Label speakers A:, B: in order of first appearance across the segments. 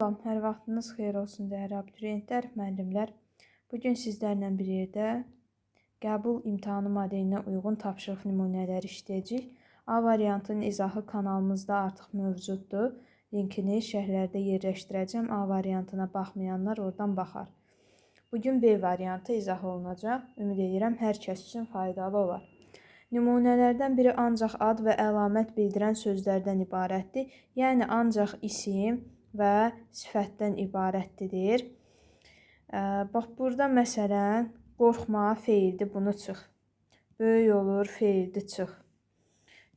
A: Salam, hər vaxtınız xeyir olsun dəyərli abituriyentlər, müəllimlər. Bugün sizlərlə bir yerdə qəbul imtahanı modelinə uyğun tapşırıq nümunələri işləyəcəyik. A variantının izahı kanalımızda artıq mövcuddur. Linkini şərhlərdə yerləşdirəcəm. A variantına baxmayanlar oradan baxar. Bugün B variantı izah olunacaq. Ümid edirəm hər kəs üçün faydalı olar. Nümunələrdən biri ancaq ad və əlamət bildirən sözlərdən ibarətdir. Yəni ancaq isim və sifətdən ibarətdir. Bax, burada məsələn, qorxma feildir, bunu çıx. Böyük olur, feildir, çıx.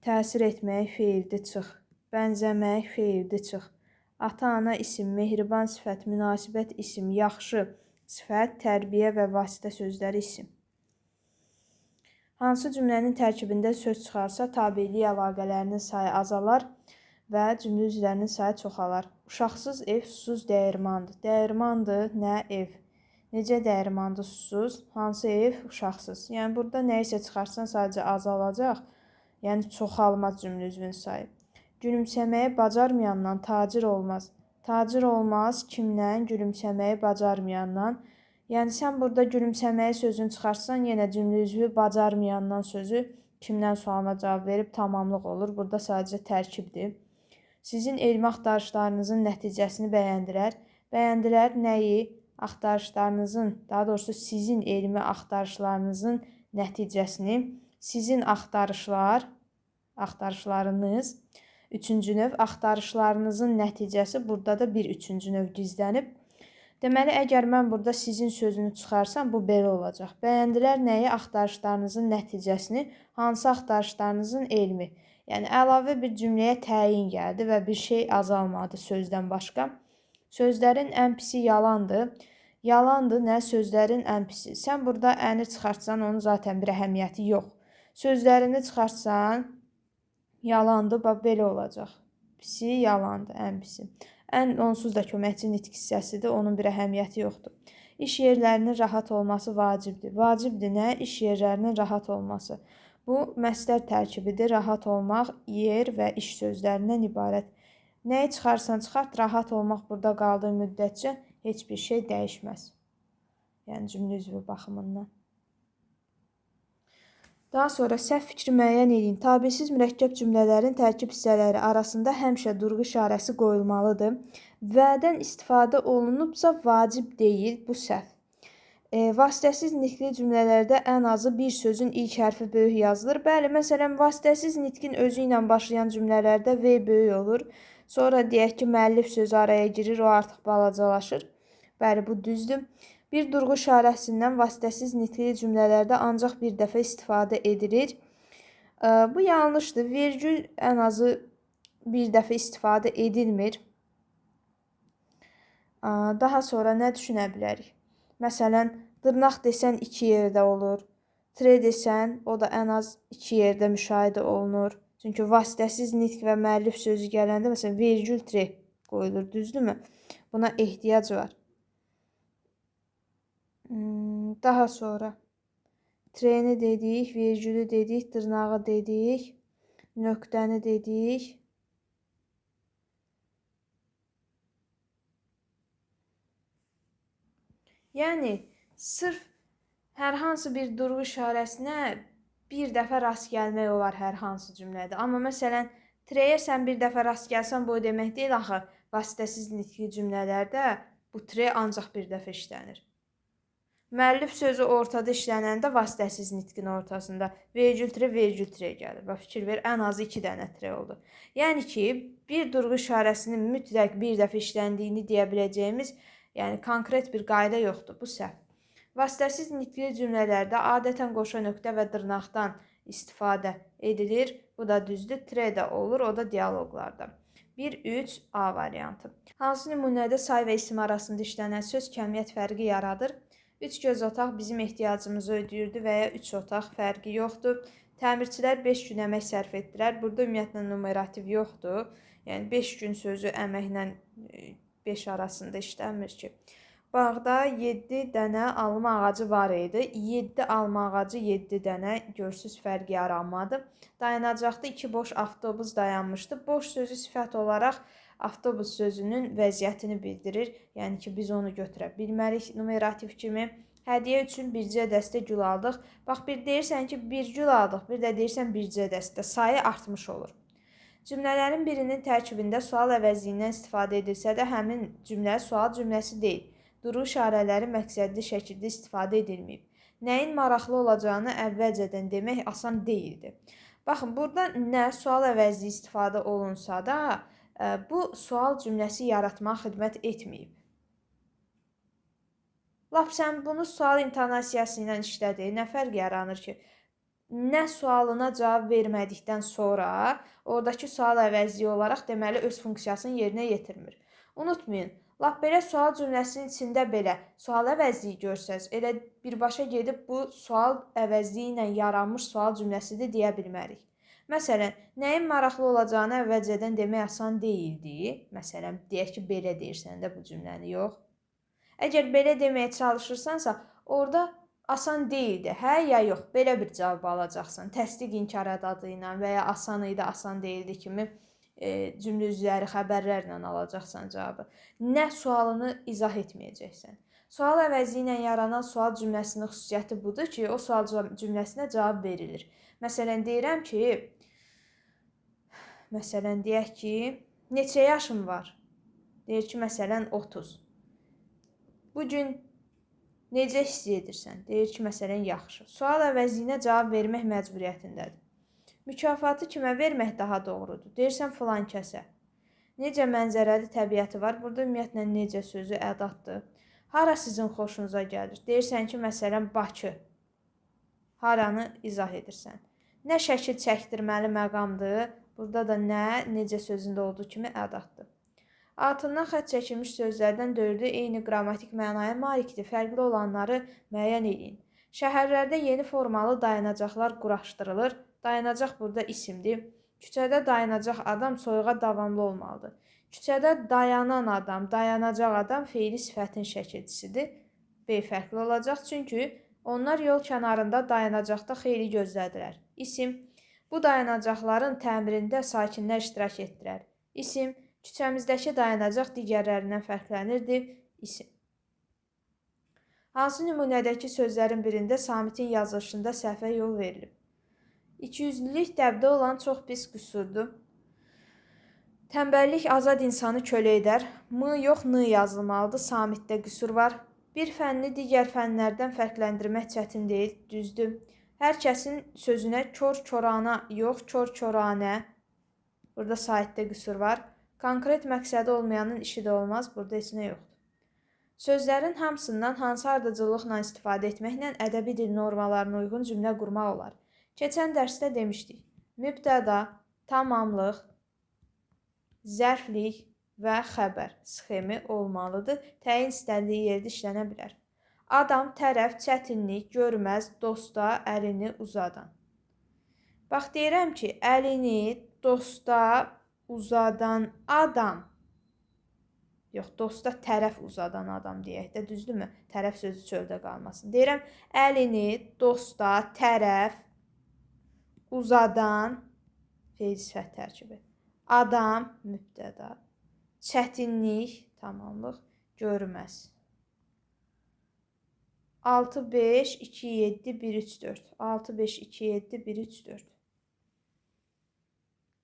A: Təsir etmək feildir, çıx. Bənzəmək feildir, çıx. Ata-ana isim, mehriban sifət, münasibət isim, yaxşı sifət, tərbiyə və vasitə sözləri isim. Hansı cümlənin tərkibində söz çıxarsa, tabelik əlaqələrinin sayı azalar və cümlə üzvlərinin sayı çoxalar. Uşaqsız ev susuz dəyirmandır. Dəyirmandır, nə ev? Necə dəyirmandır susuz? Hansı ev? Uşaqsız. Yəni, burada nə isə çıxarsan sadəcə azalacaq. Yəni, çoxalmaz cümlə üzvünün sayı. Gülümsəməyi bacarmayandan tacir olmaz. Tacir olmaz kimdən? Gülümsəməyi bacarmayandan. Yəni, sən burada gülümsəməyi sözünü çıxarsan, yenə cümlə üzvü bacarmayandan sözü kimdən sualına cavab verib tamamlıq olur. Burada sadəcə tərkibdir. Sizin elmi axtarışlarınızın nəticəsini bəyəndilər. Bəyəndilər nəyi? Axtarışlarınızın, daha doğrusu sizin elmi axtarışlarınızın nəticəsini, sizin axtarışlarınız, üçüncü növ axtarışlarınızın nəticəsi burada da bir üçüncü növ gizlənib. Deməli, əgər mən burada sizin sözünü çıxarsam, bu belə olacaq. Bəyəndilər nəyi? Axtarışlarınızın nəticəsini, hansı axtarışlarınızın elmi. Yəni, əlavə bir cümləyə təyin gəldi və bir şey azalmadı sözdən başqa. Sözlərin ən pisi yalandır. Yalandır, nə? Sözlərin ən pisi. Sən burada əni çıxartsan, onun zaten bir əhəmiyyəti yox. Sözlərini çıxartsan, yalandır, bax, belə olacaq. Pisi yalandır, ən pisi. Ən onsuz da köməkçi nitq hissəsidir, onun bir əhəmiyyəti yoxdur. İş yerlərinin rahat olması vacibdir. Vacibdir nə? İş yerlərinin rahat olması. Bu, məstər tərkibidir. Rahat olmaq, yer və iş sözlərindən ibarət. Nəyi çıxarsan çıxart, rahat olmaq burada qaldığı müddətcə heç bir şey dəyişməz. Yəni, cümlə üzvü baxımından. Daha sonra səhv fikri müəyyən edin. Tabesiz mürəkkəb cümlələrin tərkib hissələri arasında həmişə durğu işarəsi qoyulmalıdır. Vədən istifadə olunubsa vacib deyil, bu səhv. Vasitəsiz nitqli cümlələrdə ən azı bir sözün ilk hərfi böyük yazılır. Bəli, məsələn, vasitəsiz nitqin özü ilə başlayan cümlələrdə V böyük olur. Sonra deyək ki, müəllif sözü araya girir, o artıq balacalaşır. Bəli, bu düzdür. Bir durğu işarəsindən vasitəsiz nitqli cümlələrdə ancaq bir dəfə istifadə edilir. Bu yanlışdır. Vergül ən azı bir dəfə istifadə edilmir. Daha sonra nə düşünə bilərik? Məsələn, dırnaq desən iki yerdə olur. Tre desən, o da ən az iki yerdə müşahidə olunur. Çünki vasitəsiz nitq və müəllif sözü gələndə, məsələn, vergül tre qoyulur, düzdürmü? Buna ehtiyac var. Daha sonra treni dedik, vergülü dedik, dırnağı dedik, nöqtəni dedik. Yəni, sırf hər hansı bir durğu işarəsinə bir dəfə rast gəlmək olar hər hansı cümlədə. Amma məsələn, treyə sən bir dəfə rast gəlsən, bu o demək deyil axı, vasitəsiz nitqli cümlələrdə bu tre ancaq bir dəfə işlənir. Müəllif sözü ortada işlənəndə vasitəsiz nitqin ortasında vergül tre, vergül tre gəlir. Bax, fikir ver, ən azı iki dənə tre oldu. Yəni ki, bir durğu işarəsinin mütləq bir dəfə işləndiyini deyə biləcəyimiz, yəni konkret bir qayda yoxdur. Bu səhv. Vasitəsiz nitqli cümlələrdə adətən qoşa nöqtə və dırnaqdan istifadə edilir. Bu da düzdür. Tre də olur, o da dialoqlarda. 1, 3, A variantı. Hansı nümunədə say və isim arasında işlənən söz kəmiyyət fərqi yaradır? 3 göz otaq bizim ehtiyacımızı ödəyirdi və ya 3 otaq fərqi yoxdur. Təmirçilər 5 gün əmək sərf etdilər. Burada ümumiyyətlə numerativ yoxdur. Yəni 5 gün sözü əməklə 5 arasında işlənmir ki. Bağda 7 dənə alma ağacı var idi. 7 alma ağacı 7 dənə, görürsüz, fərq yaranmadı. Dayanacaqda 2 boş avtobus dayanmışdı. Boş sözü sifət olaraq Avtobus sözünün vəziyyətini bildirir. Yəni ki, biz onu götürə bilmərik numerativ kimi. Hədiyyə üçün bircə dəstə gül aldıq. Bax, bir deyirsən ki, bir gül aldıq, bir də deyirsən bircə dəstə. Sayı artmış olur. Cümlələrin birinin tərkibində sual əvəzliyindən istifadə edilsə də, həmin cümlə sual cümləsi deyil. Duru işarələri məqsədli şəkildə istifadə edilməyib. Nəyin maraqlı olacağını əvvəlcədən demək asan deyildi. Baxın, burada nə sual əvəzliyi istifadə olunsa da, bu sual cümləsi yaratmağa xidmət etməyib. Lap sən bunu sual intonasiyası ilə işlədi, nə fərq yaranır ki? Nə sualına cavab vermədikdən sonra oradakı sual əvəzliyi olaraq deməli öz funksiyasını yerinə yetirmir. Unutmayın, lap belə sual cümləsinin içində belə sual əvəzliyi görsəz, elə birbaşa gedib bu sual əvəzliyi ilə yaranmış sual cümləsidir deyə bilmərik. Məsələn, nəyin maraqlı olacağını əvvəlcədən demək asan deyildi. Məsələn, deyək ki, belə deyirsən də bu cümləni, yox. Əgər belə deməyə çalışırsansa, orada asan deyildi, hə ya yox, belə bir cavab alacaqsan. Təsdiq inkar adadı ilə və ya asan idi, asan deyildi kimi cümlə üzvləri xəbərlərlə alacaqsan cavabı. Nə sualını izah etməyəcəksən. Sual əvəzi ilə yaranan sual cümləsinin xüsusiyyəti budur ki, o sual cümləsinə cavab verilir. Məsələn, deyirəm ki, məsələn, deyək ki, neçə yaşın var? Deyir ki, məsələn, 30. Bugün necə hiss edirsən? Deyir ki, məsələn, yaxşı. Sual əvəzliyinə cavab vermək məcburiyyətindədir. Mükafatı kimə vermək daha doğrudur? Deyirsən, filan kəsə. Necə mənzərəli təbiəti var? Burada ümumiyyətlə necə sözü ədatdır. Hara sizin xoşunuza gəlir? Deyirsən ki, məsələn, Bakı. Haranı izah edirsən. Nə şəkil çəkdirməli məqamdır? Burada da nə, necə sözündə olduğu kimi ədatdır. Altından xətt çəkilmiş sözlərdən dördü eyni qrammatik mənaya malikdir. Fərqli olanları müəyyən edin. Şəhərlərdə yeni formalı dayanacaqlar quraşdırılır. Dayanacaq burada isimdir. Küçədə dayanacaq adam soyuğa davamlı olmalıdır. Küçədə dayanan adam, dayanacaq adam feili sifətin şəkilçisidir. B fərqli olacaq, çünki onlar yol kənarında dayanacaqda xeyli gözlədilər. İsim. Bu dayanacaqların təmirində sakinlər iştirak etdilər. İsim. Küçəmizdəki dayanacaq digərlərindən fərqlənirdi. İsim. Hansı nümunədəki sözlərin birində Samitin yazılışında səhvə yol verilib? İkiyüzlülük dəbdə olan çox pis qüsurdur. Tənbəllik azad insanı kölə edər. M yox, N yazılmalıdır. Samitdə qüsur var. Bir fənni digər fənlərdən fərqləndirmək çətin deyil, düzdür. Hər kəsin sözünə kor-korana yox, kor-koranə. Burada saitdə qüsur var. Konkret məqsədi olmayanın işi də olmaz, burada heç nə yoxdur. Sözlərin hamısından hansı ardıcıllıqla istifadə etməklə ədəbi dil normalarına uyğun cümlə qurmaq olar? Keçən dərsdə demişdik. Mübtəda, tamamlıq, zərflik və xəbər sxemi olmalıdır. Təyin istəndiyi yerdə işlənə bilər. Adam, tərəf, çətinlik, görməz, dosta, əlini uzadan. Bax, deyirəm ki, əlini dosta uzadan adam. Yox, dosta tərəf uzadan adam deyək də, düzdürmü? Tərəf sözü çöldə qalmasın. Deyirəm, əlini dosta tərəf uzadan feil sifət tərkibi. Adam, mübtəda. Çətinlik, tamamlıq, görməz. 6, 5, 2, 7, 1, 3, 4. 6, 5, 2, 7, 1, 3, 4.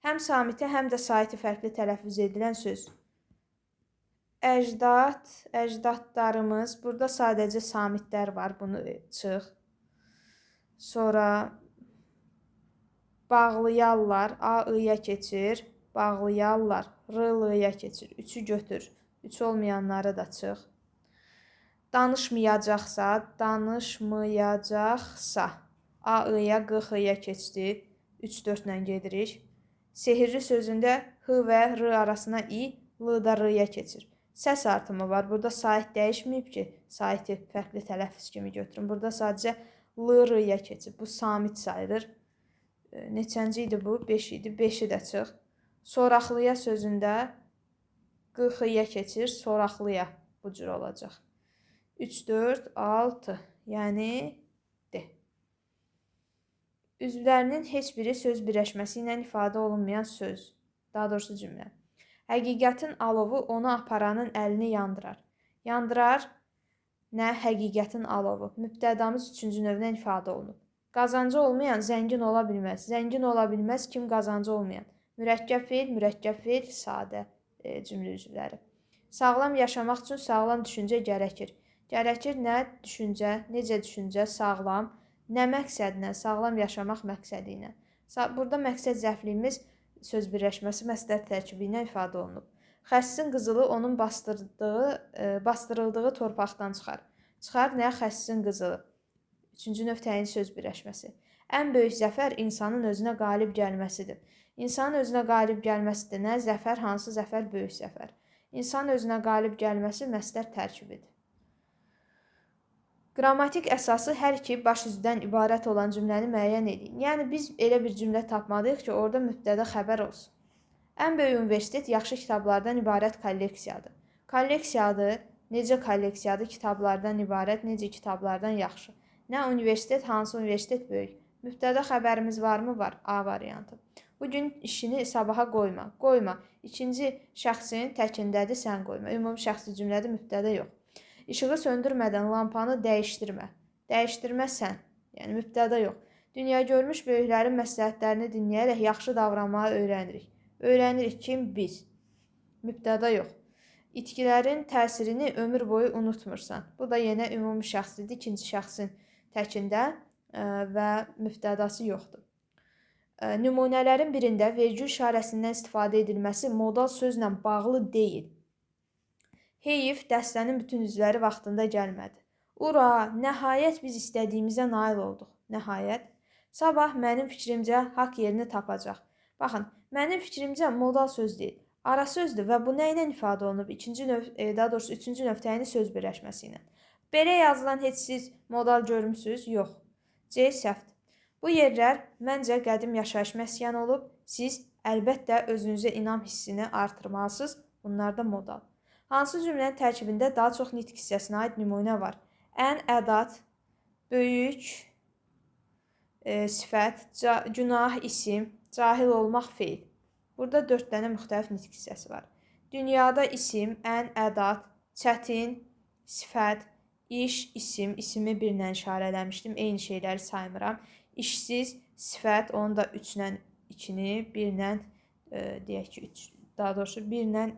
A: Həm samitə, həm də saiti fərqli tələffüz edilən söz. Əcdad, əcdadlarımız. Burada sadəcə samitlər var. Bunu çıx. Sonra bağlayarlar. A, I-ya keçir. Bağlayarlar. R, L-ya keçir. 3-ü götür. 3 olmayanları da çıx. Danışmayacaqsa, danışmayacaqsa. A, I-ya, Q, X-ya keçdi. 3, 4 ilə gedirik. Sehirli sözündə H və R arasına I, L da R-ya keçir. Səs artımı var. Burada sait dəyişməyib ki, saiti fərqli tələffüz kimi götürün. Burada sadəcə L, R-ya keçir. Bu samit sayılır. Neçənci idi bu? 5 idi. 5-i də çıx. Soraqlıya sözündə Q, X-ya keçir. Soraqlıya bu cür olacaq. 3, 4, 6. Yəni D. Üzvlərinin heç biri söz birləşməsi ilə ifadə olunmayan söz, daha doğrusu cümlə. Həqiqətin alovu onu aparanın əlini yandırar. Yandırar nə? Həqiqətin alovu. Mübtədamız üçüncü növdən ifadə olunub. Qazancı olmayan zəngin ola bilməz. Zəngin ola bilməz kim qazancı olmayan. Mürəkkəb feil, mürəkkəb feil, sadə cümlə üzvləri. Sağlam yaşamaq üçün sağlam düşüncə gərəkir. Gərəkir nə? Düşüncə, necə düşüncə? Sağlam. Nə məqsədlə? Sağlam yaşamaq məqsədi ilə. Burada məqsəd zərfliyimiz söz birləşməsi məsdər tərkibi ilə ifadə olunub. Xəssisin qızılı onun bastırıldığı torpaqdan çıxar. Çıxar nə? Xəssisin qızılı. Üçüncü növ təyin söz birləşməsi. Ən böyük zəfər insanın özünə qalib gəlməsidir. İnsanın özünə qalib gəlməsidir nə? Zəfər, hansı zəfər? Böyük zəfər. İnsanın özünə qalib gəlməsi məsdər tərkibidir. Qrammatik əsası hər iki baş üzvdən ibarət olan cümləni müəyyən edin. Yəni biz elə bir cümlə tapmalıyıq ki, orada mübtəda xəbər olsun. Ən böyük universitet yaxşı kitablardan ibarət kolleksiyadır. Kolleksiyadır, necə kolleksiyadır? Kitablardan ibarət, necə kitablardan yaxşı. Nə universitet, hansı universitet böyük? Mübtəda xəbərimiz varmı? Var. A variantı. Bugün işini sabaha qoyma. Qoyma. İkinci şəxsin təkindədir, sən qoyma. Ümumi şəxsi cümlədir, mübtəda yox. İşığı söndürmədən lampanı dəyişdirmə. Dəyişdirmə sən. Yəni mübtəda yox. Dünya görmüş böyüklərin məsləhətlərini dinləyərək yaxşı davranmağı öyrənirik. Öyrənirik kim? Biz. Mübtəda yox. İtkilərin təsirini ömür boyu unutmursan. Bu da yenə ümumi şəxsidir. İkinci şəxsin təkində və mübtədası yoxdur. Nümunələrin birində vergül işarəsindən istifadə edilməsi modal sözlə bağlı deyil. Heyif, dəstənin bütün üzvləri vaxtında gəlmədi. Ura, nəhayət biz istədiyimizə nail olduq. Nəhayət. Sabah mənim fikrimcə haqq yerini tapacaq. Baxın, mənim fikrimcə modal söz deyil. Ara sözdür və bu nə ilə ifadə olunub? İkinci növ, daha doğrusu üçüncü növ təyini söz birləşməsi ilə. Belə yazılan heç siz modal görmüsünüz? Yox. C səhvdir. Bu yerlər məncə qədim yaşayış məskəni olub. Siz əlbəttə özünüzə inam hissini artırmalısınız. Bunlar da modal. Hansı cümlənin tərkibində daha çox nitq hissəsinə aid nümunə var? Ən ədat, böyük sifət, günah isim, cahil olmaq feil. Burada 4 dənə müxtəlif nitq hissəsi var. Dünyada isim, ən ədat, çətin, sifət, iş, isim, isimi birlə işarələmişdim. Eyni şeyləri saymıram. İşsiz, sifət, onu da 3-lə 2-ni, 1-lə deyək ki, 3, daha doğrusu 1-lə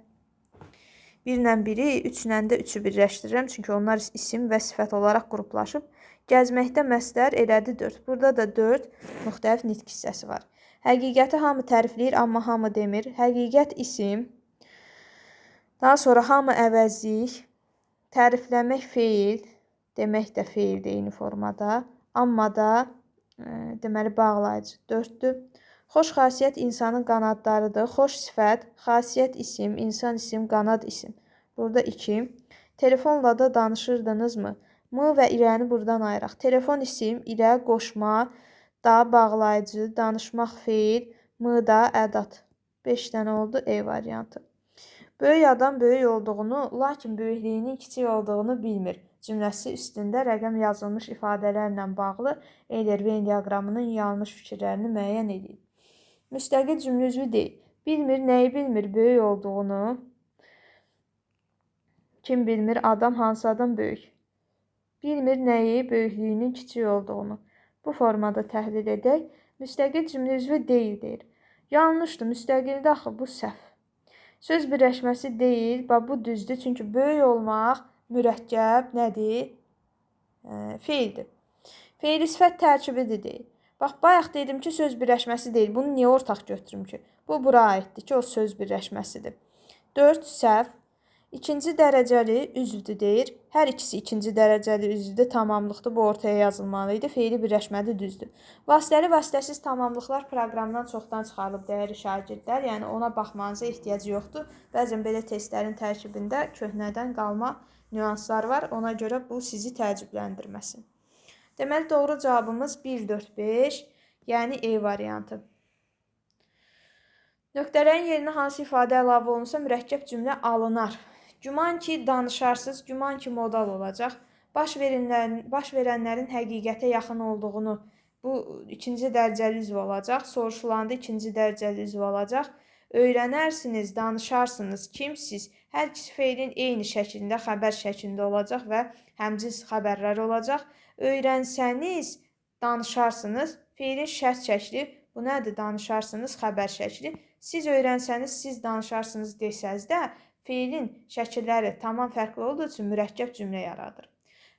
A: 1-i, 3-lə də 3-ü birləşdirirəm. Çünki onlar isim və sifət olaraq qruplaşıb. Gəzməkdə məsdər elədi 4. Burada da 4 müxtəlif nitq hissəsi var. Həqiqəti hamı tərifləyir, amma hamı demir. Həqiqət isim. Daha sonra hamı əvəzlik. Tərifləmək feil. Demək də feildir eyni formada. Amma da deməli bağlayıcı 4-dür. Xoş xasiyyət insanın qanadlarıdır. Xoş sifət, xasiyyət isim, insan isim, qanad isim. Burada 2. Telefonla da danışırdınızmı? M və irəni buradan ayıraq. Telefon isim, ilə qoşma, da bağlayıcı, danışmaq feil, m da ədat. 5 dənə oldu E variantı. Böyük adam böyük olduğunu, lakin böyüklüyünün kiçik olduğunu bilmir. Cümləsi üstündə rəqəm yazılmış ifadələrlə bağlı Euler-Venn diaqramının yanlış fikirlərini müəyyən edin. Müstəqil cümlə üzvü deyil. Bilmir, nəyi bilmir? Böyük olduğunu. Kim bilmir? Adam, hansı adam böyük? Bilmir nəyi? Böyüklüyünün kiçik olduğunu. Bu formada təhlil edək. Müstəqil cümlə üzvü deyil deyir. Yanlışdır. Müstəqildə axı bu səhv. Söz birləşməsi deyil. Bax, bu düzdür. Çünki böyük olmaq mürəkkəb nədir? Feildir. Feili sifət tərkibidir deyil. Bax, bayaq dedim ki, söz birləşməsi deyil. Bunu niyə ortaq götürüm ki? Bu, bura aiddir ki, o söz birləşməsidir. 4 səhv. İkinci dərəcəli üzvdür deyir. Hər ikisi ikinci dərəcəli üzvdür, tamamlıqdır. Bu ortaya yazılmalı idi. Feili birləşmədir, düzdür. Vasitəli, vasitəsiz tamamlıqlar proqramdan çoxdan çıxarılıb dəyərli şagirdlər. Yəni ona baxmanıza ehtiyac yoxdur. Bəzən belə testlərin tərkibində köhnədən qalma nüanslar var. Ona görə bu sizi təəccübləndirməsin. Deməli, doğru cavabımız 1, 4, 5, yəni E variantı. Nöqtələrin yerinə hansı ifadə əlavə olunsa mürəkkəb cümlə alınar. Güman ki, danışarsınız, güman ki, modal olacaq. Baş verənlərin həqiqətə yaxın olduğunu, bu ikinci dərəcəli üzv olacaq. Soruşulanda ikinci dərəcəli üzv olacaq. Öyrənərsiniz, danışarsınız, kimsiz? Hər ikisi feilin eyni şəklində, xəbər şəklində olacaq və həmcins xəbərlər olacaq. Öyrənsəniz, danışarsınız. Feilin şərt şəkli, bu nədir? Danışarsınız, xəbər şəkli. Siz öyrənsəniz, siz danışarsınız desəz də, feilin şəkilləri tamam fərqli olduğu üçün mürəkkəb cümlə yaradır.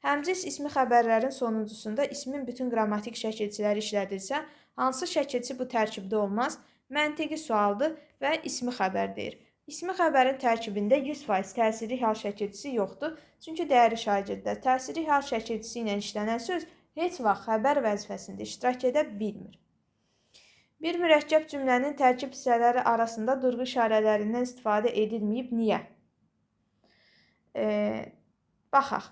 A: Həmcins ismi xəbərlərin sonuncusunda ismin bütün qrammatik şəkilçiləri işlədilsə, hansı şəkilçi bu tərkibdə olmaz? Məntiqi sualdır və ismi xəbər deyir. İsmi xəbərin tərkibində 100% təsirli hal şəkilçisi yoxdur. Çünki dəyərli şagirdlər, təsirli hal şəkilçisi ilə işlənən söz heç vaxt xəbər vəzifəsində iştirak edə bilmir. Bir mürəkkəb cümlənin tərkib hissələri arasında durğu işarələrindən istifadə edilməyib. Niyə? Baxaq.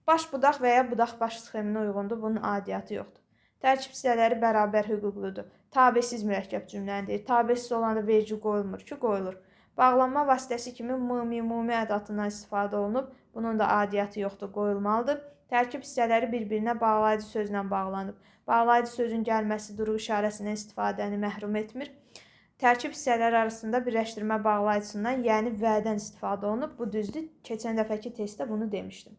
A: Baş budaq və ya budaq baş sxeminə uyğundur. Bunun aidiyyatı yoxdur. Tərkib hissələri bərabər hüquqludur. Tabesiz mürəkkəb cümləni deyir. Tabesiz olanda vergül qoyulmur ki, qoyulur. Bağlanma vasitəsi kimi mı, mi, mumi ədatından istifadə olunub. Bunun da aidiyyatı yoxdur, qoyulmalıdır. Tərkib hissələri bir-birinə bağlayıcı sözlə bağlanıb. Bağlayıcı sözün gəlməsi durğu işarəsindən istifadəni məhrum etmir. Tərkib hissələri arasında birləşdirmə bağlayıcısından, yəni vədən istifadə olunub. Bu düzdür. Keçən dəfəki testdə bunu demişdim.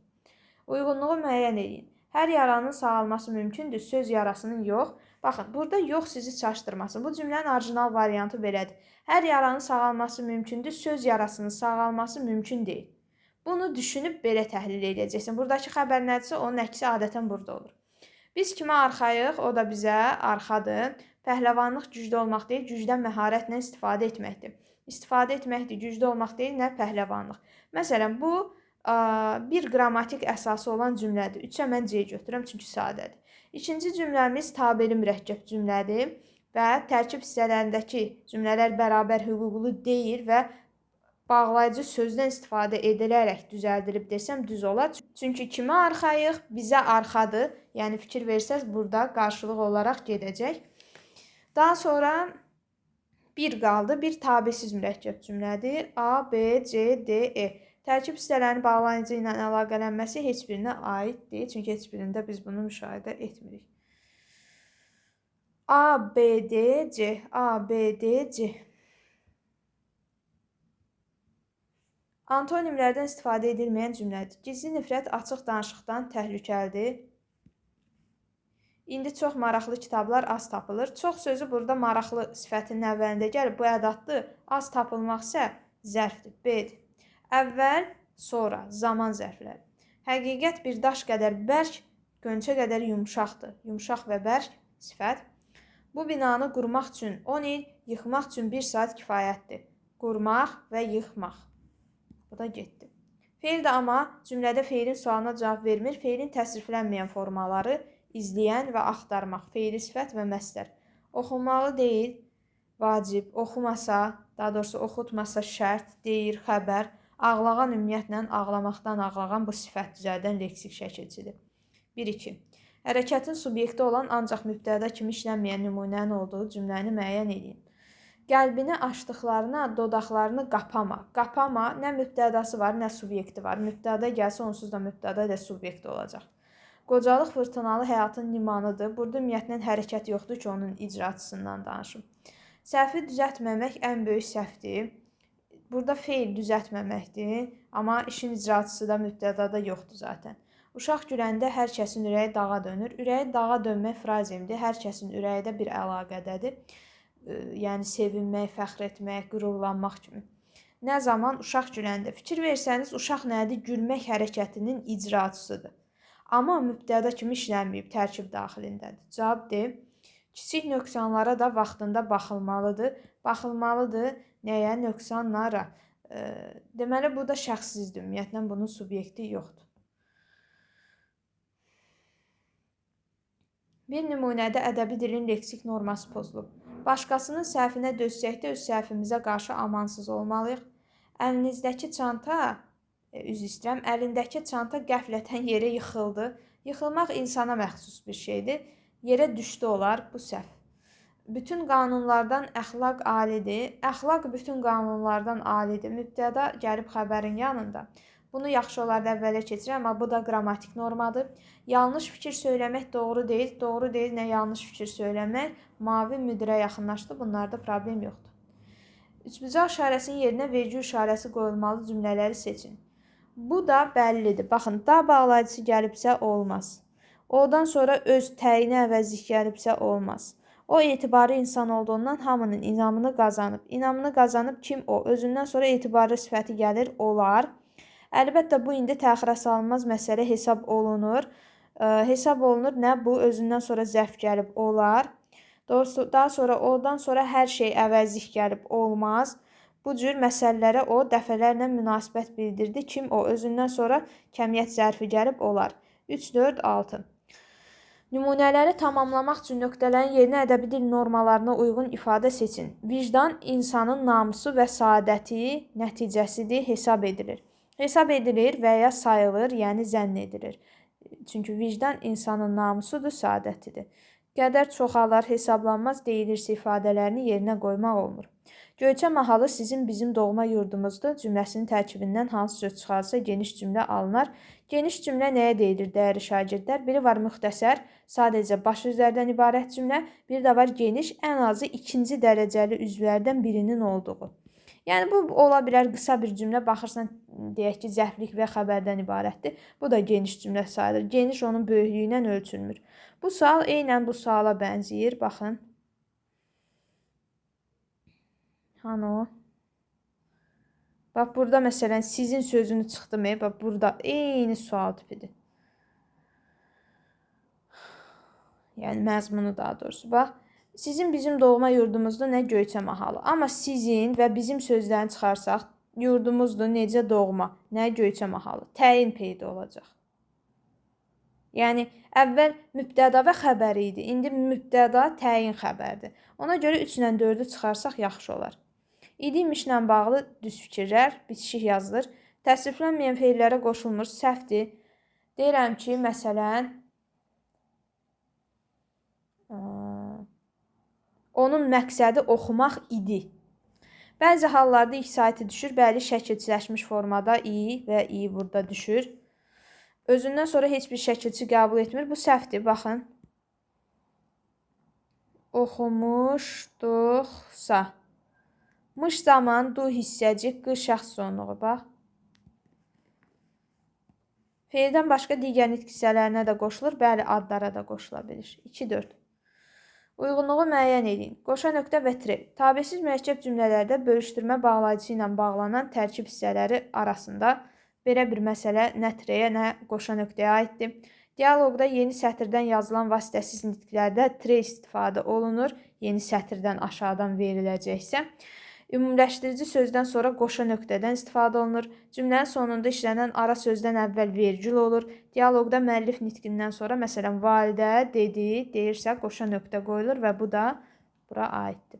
A: Uyğunluğu müəyyən edin. Hər yaranın sağalması mümkündür, söz yarasının yox. Baxın, burada yox sizi çaşdırmasın. Bu cümlənin orijinal variantı belədir. Hər yaranın sağalması mümkündür, söz yarasının sağalması mümkün deyil. Bunu düşünüb belə təhlil edəcəksin. Buradakı xəbər nədirsə, onun əksi adətən burada olur. Biz kimə arxayıq, o da bizə arxadır. Pəhləvanlıq güclü olmaq deyil, gücdən məharətlə istifadə etməkdir. İstifadə etməkdir, güclü olmaq deyil, nə pəhləvanlıq. Məsələn, bu bir qrammatik əsası olan cümlədir. 3-ə mən C götürürəm, çünki sadədir. İkinci cümləmiz tabeli mürəkkəb cümlədir və tərkib hissələrindəki cümlələr bərabər hüquqlu deyil və bağlayıcı sözdən istifadə edilərək düzəldilib desəm düz olar. Çünki kimə arxayıq? Bizə arxadır. Yəni fikir versəz burada qarşılıq olaraq gedəcək. Daha sonra bir qaldı. Bir tabesiz mürəkkəb cümlədir. A, B, C, D, E. Tərkib hissələrinin bağlayıcı ilə əlaqələnməsi heç birinə aid deyil. Çünki heç birində biz bunu müşahidə etmirik. A, B, D, C. A, B, D, C. Antonimlərdən istifadə edilməyən cümlədir. Gizli nifrət açıq danışıqdan təhlükəlidir. İndi çox maraqlı kitablar az tapılır. Çox sözü burada maraqlı sifətinin əvvəlində gəlib. Bu ədatdır. Az tapılmaq isə zərfdir. B-dir. Əvvəl, sonra, zaman zərfləri. Həqiqət bir daş qədər bərk, gönçə qədər yumşaqdır. Yumşaq və bərk sifət. Bu binanı qurmaq üçün 10 il, yıxmaq üçün 1 saat kifayətdir. Qurmaq və yıxmaq. Bu da getdi. Feil də amma cümlədə feilin sualına cavab vermir. Feilin təsriflənməyən formaları izləyən və axtarmaq. Feili sifət və məsdər. Oxunmalı deyil, vacib. Oxumasa, daha doğrusu oxutmasa şərt, deyir, xəbər. Ağlağan ümumiyyətlə ağlamaqdan ağlağan bu sifət düzəldən leksik şəkilçidir. 1-2. Hərəkətin subyekti olan ancaq mübtəda kimi işlənməyən nümunənin olduğu cümləni müəyyən edin. Qəlbini açdıqlarına dodaqlarını qapama. Qapama nə mübtədası var, nə subyekti var. Mübtəda gəlsə onsuz da mübtəda ilə subyekti olacaq. Qocalıq fırtınalı həyatın limanıdır. Burada ümumiyyətlə hərəkət yoxdur ki, onun icraçısından danışım. Səhvi düzəltməmək ən böyük səhvdir. Burada feil düzəltməməkdir, amma işin icraçısı da mübtədada yoxdur zaten. Uşaq güləndə hər kəsin ürəyi dağa dönür. Ürəyi dağa dönmək frazemdir. Hər kəsin ürəyi də bir əlaqədədir. Yəni sevinmək, fəxr etmək, qürurlanmaq kimi. Nə zaman uşaq güləndə? Fikir versəniz, uşaq nədir? Gülmək hərəkətinin icraçısıdır. Amma mübtəda kimi işlənməyib, tərkib daxilindədir. Cavab D. Kiçik nöqsanlara da vaxtında baxılmalıdır. Baxılmalıdır nəyə? Nöqsanlara. Deməli, bu da şəxssizdir. Ümumiyyətlə, bunun subyekti yoxdur. Bir nümunədə ədəbi dilin leksik norması pozulub. Başqasının səhvinə dözsək də öz səhvimizə qarşı amansız olmalıyıq. Əlinizdəki çanta, üzr istəyirəm, əlindəki çanta qəflətən yerə yıxıldı. Yıxılmaq insana məxsus bir şeydir. Yerə düşdü olar, bu səhv. Bütün qanunlardan əxlaq alidir. Əxlaq bütün qanunlardan alidir. Mübtəda gəlib xəbərin yanında. Bunu yaxşı olardı əvvələ keçirəm, amma bu da qrammatik normadır. Yanlış fikir söyləmək doğru deyil. Doğru deyil, nə yanlış fikir söyləmək. Mavi müdirə yaxınlaşdı. Bunlarda problem yoxdur. Üçbucaq işarəsinin yerinə vergül işarəsi qoyulmalı cümlələri seçin. Bu da bəllidir. Baxın, da bağlayıcısı gəlibsə olmaz. Odan sonra öz təyinə əvəzlik gəlibsə olmaz. O etibarlı insan olduğundan hamının inamını qazanıb. İnamını qazanıb kim o? Özündən sonra etibarlı sifəti gəlir, olar. Əlbəttə, bu indi təxirə salınmaz məsələ hesab olunur. Hesab olunur nə? Bu, özündən sonra zərf gəlib, olar. Daha sonra ondan sonra hər şey əvəzlik gəlib, olmaz. Bu cür məsələlərə o dəfələrlə münasibət bildirdi. Kim o? Özündən sonra kəmiyyət zərfi gəlib, olar. 3, 4, 6. Nümunələri tamamlamaq üçün nöqtələrin yerinə ədəbi dil normalarına uyğun ifadə seçin. Vicdan insanın namusu və saadəti nəticəsidir, hesab edilir. Hesab edilir və ya sayılır, yəni zənn edilir. Çünki vicdan insanın namusudur, saadətidir. Qədər çoxalar, hesablanmaz deyilirsə ifadələrini yerinə qoymaq olmur. Göyçə mahalı sizin bizim doğma yurdumuzdur cümləsinin tərkibindən hansı söz çıxarsa geniş cümlə alınar. Geniş cümlə nəyə deyilir dəyərli şagirdlər? Biri var müxtəsər, sadəcə baş üzvlərdən ibarət cümlə, bir də var geniş, ən azı ikinci dərəcəli üzvlərdən birinin olduğu. Yəni bu ola bilər qısa bir cümlə, baxırsan deyək ki, zərflik və xəbərdən ibarətdir. Bu da geniş cümlə sayılır. Geniş onun böyüklüyü ilə ölçülmür. Bu sual eynən bu suala bənzəyir. Baxın. Hanı o? Bax, burada məsələn sizin sözünü çıxdı mı? Bax, burada eyni sual tipidir. Yəni məzmunu daha doğrusu. Bax, sizin bizim doğma yurdumuzda nə Göyçə mahalı. Amma sizin və bizim sözlərini çıxarsaq, yurdumuzdur necə doğma, nə Göyçə mahalı. Təyin peyda olacaq. Yəni, əvvəl mübtəda və xəbəri idi. İndi mübtəda təyin xəbərdir. Ona görə 3 ilə 4-ü çıxarsaq yaxşı olar. İdi imişlə bağlı düz fikirlər, bitişik yazılır. Təsriflənməyən feillərə qoşulmur, səhvdir. Deyirəm ki, məsələn, onun məqsədi oxumaq idi. Bəzi hallarda x saiti düşür, bəli, şəkilçiləşmiş formada i və i burada düşür. Özündən sonra heç bir şəkilçi qəbul etmir. Bu səhvdir, baxın. Oxumuşduqsa. Mış zaman du hissəcik q şəxs sonluğu, bax. Feildən başqa digər nitq hissələrinə də qoşulur. Bəli, adlara da qoşula bilir. 2, 4. Uyğunluğu müəyyən edin. Qoşa nöqtə və tre. Tabesiz mürəkkəb cümlələrdə bölüşdürmə bağlayıcısı ilə bağlanan tərkib hissələri arasında belə bir məsələ nə treyə, nə qoşa nöqtəyə aiddir. Dialoqda yeni sətirdən yazılan vasitəsiz nitqlərdə tre istifadə olunur. Yeni sətirdən aşağıdan veriləcəksə. Ümumiləşdirici sözdən sonra qoşa nöqtədən istifadə olunur. Cümlənin sonunda işlənən ara sözdən əvvəl vergül olur. Dialoqda müəllif nitqindən sonra, məsələn, validə dedi, deyirsə qoşa nöqtə qoyulur və bu da bura aiddir.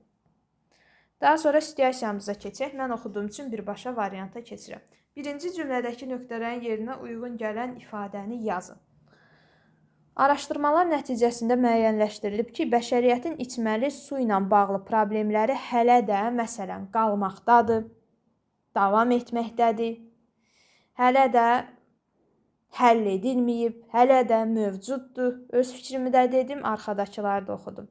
A: Daha sonra situasiyamıza keçək. Mən oxuduğum üçün birbaşa varianta keçirəm. Birinci cümlədəki nöqtələrin yerinə uyğun gələn ifadəni yazın. Araşdırmalar nəticəsində müəyyənləşdirilib ki, bəşəriyyətin içməli su ilə bağlı problemləri hələ də, məsələn, qalmaqdadır, davam etməkdədir, hələ də həll edilməyib, hələ də mövcuddur. Öz fikrimi də dedim, arxadakıları da oxudum.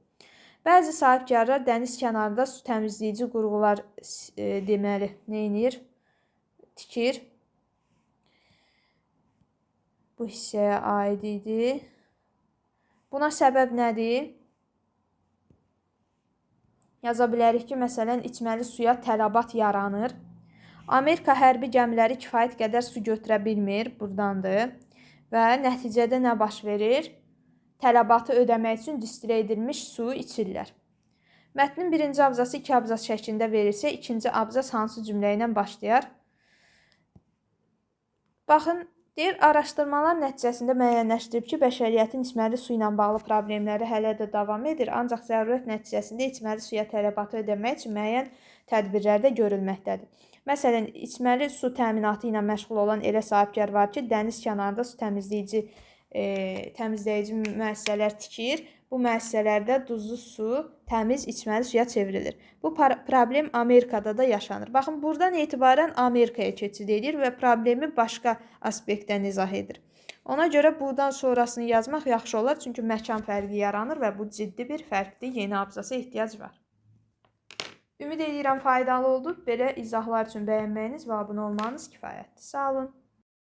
A: Bəzi sahibkarlar dəniz kənarında su təmizləyici qurğular deməli, nə edir? Tikir. Bu hissəyə aid idi. Buna səbəb nədir? Yaza bilərik ki, məsələn, içməli suya tələbat yaranır. Amerika hərbi gəmiləri kifayət qədər su götürə bilmir, burdandır. Və nəticədə nə baş verir? Tələbatı ödəmək üçün distilə edilmiş su içirlər. Mətnin birinci abzası iki abzas şəklində verilsə, ikinci abzas hansı cümlə ilə başlayar? Baxın, deyir, araşdırmalar nəticəsində müəyyənləşdirib ki, bəşəriyyətin içməli su ilə bağlı problemləri hələ də davam edir, ancaq zərurət nəticəsində içməli suya tələbatı ödəmək üçün müəyyən tədbirlər də görülməkdədir. Məsələn, içməli su təminatı ilə məşğul olan elə sahibkar var ki, dəniz kənarında su təmizləyici müəssisələr tikir. Bu müəssisələrdə duzlu su təmiz içməli suya çevrilir. Bu problem Amerikada da yaşanır. Baxın, buradan etibarən Amerikaya keçid edir və problemi başqa aspektdən izah edir. Ona görə buradan sonrasını yazmaq yaxşı olar, çünki məkan fərqi yaranır və bu ciddi bir fərqdir. Yeni abzasa ehtiyac var. Ümid edirəm faydalı oldu. Belə izahlar üçün bəyənməyiniz və abunə olmağınız kifayətdir. Sağ olun.